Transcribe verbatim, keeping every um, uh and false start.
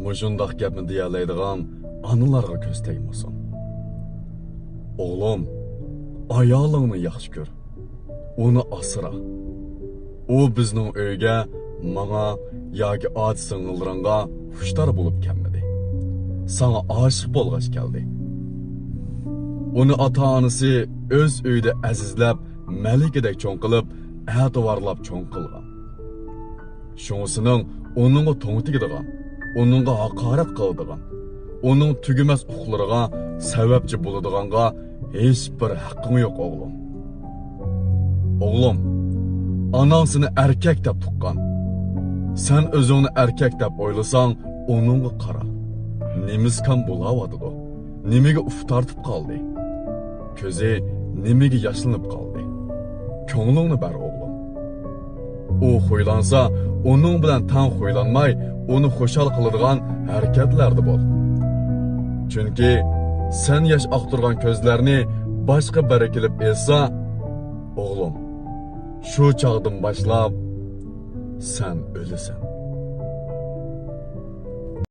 مۇشۇنداق گەپنى دېيەلەيدىغان ئانىلارغا كۆز تەگمىسۇن. ئوغلۇم، ئايالىڭنى ياخشى كۆر. ئۇنى ئاسرا. ئۇ بىزنىڭ ئۆيگە، ماڭا ياكى ئاچا-سىڭىللىرىڭغا خۇشتار بولۇپ كەلمىدى. ساڭا ئاشىق بولغاچ كەلدى. ئۇنى ئاتا-ئانىسى ئۆز ئۆيىدە ئەزىزلەپ، مەلىكىدەك چوڭ قىلىپ، ئەتىۋارلاپ چوڭ قىلغان. شۇڭىسىنىڭ ئۇنىڭغا توڭ تېگىدىغان، ئۇنىڭغا ھاقارەت قىلىدىغان، ئۇنىڭ تۈگىمەس ئۇقلىرىغا سەۋەبچى بولىدىغانغا ھېچبىر ھەققىڭ يوق، ئوغلۇم. ئوغلۇم، ئاناڭ سېنى ئەركەك دەپ تۇغقان. سەن ئۆزۈڭنى ئەركەك دەپ ئويلىساڭ، ئۇنىڭغا قارا. نېمىزكان بولاۋاتىدۇ؟ نېمىگە ئۇھ تارتىپ قالدى؟ كۆزى نېمىگە ياشلىنىپ قالدى؟ كۆڭلۈڭنى بەر، ئوغلۇم. ئۇ خۇيلانسا، ئۇنىڭ بىلەن تەڭ خۇيلانماي، ئۇنى خۇشال قىلىدىغان ھەرىكەتلەردە بول. چۈنكى سەن ياش ئاقتۇرغان كۆزلەرنى باشقا بىرى كېلىپ ئېزسا، ئوغلۇم، شۇ چاغدىن باشلاپ سەن ئۆلىسەن.